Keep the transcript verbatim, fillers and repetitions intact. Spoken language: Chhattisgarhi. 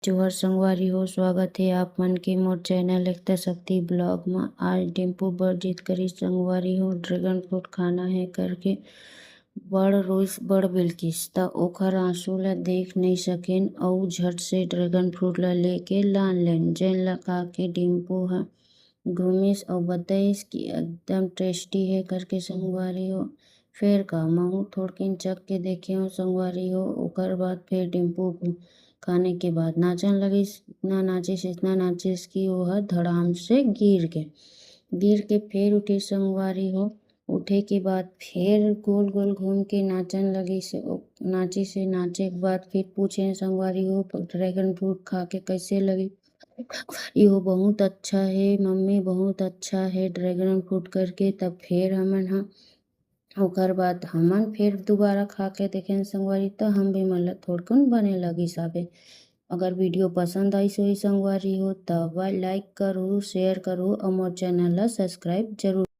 जोहर संगवारी हो, स्वागत हे आप मन के मोर चैनल एकता शक्ति ब्लॉग म। आज डिम्पू बड़ जिद करिस संगवारी हो, ड्रैगन फ्रूट खाना हे करके बड़ रोइस, बड़ बिलकिस, त ओखर आंसू ल देख नइ सकेन अउ झट से ड्रैगन फ्रूट ल लेके लान लेन, जेन ल खा के डिम्पू ह घूमिस अउ बताइस कि एकदम टेस्टी हे करके संगवारी हो। फेर का महूँ थोड़किन चख के देखे हो संगवारी हो। ओकर बाद फेर डिम्पू खाने के बाद नाचन लगिस, इतना नाचिस, इतना नाचिस कि ओह धड़ाम से गिर गे। गिर के फेर उठिस संगवारी हो। उठे के बाद फेर गोल गोल घूम के नाचन लगिस। ओ-, नाचिस हे। नाचे के बाद फिर पूछे संगवारी हो, ड्रैगन फ्रूट खा के कैसे लगी? इहो बहुत अच्छा हे मम्मी, बहुत अच्छा हे ड्रैगन फ्रूट करके। तब फेर हमन ह, ओकर बाद हमन फेर दोबारा खा के देखेन संगवारी, त हम भी मन ल थोड़कन बने लगिस हावे। अगर वीडियो पसंद आइस होही संगवारी हो, त लाइक करू, शेयर करू अउ मोर चैनल ल सब्सक्राइब जरूर।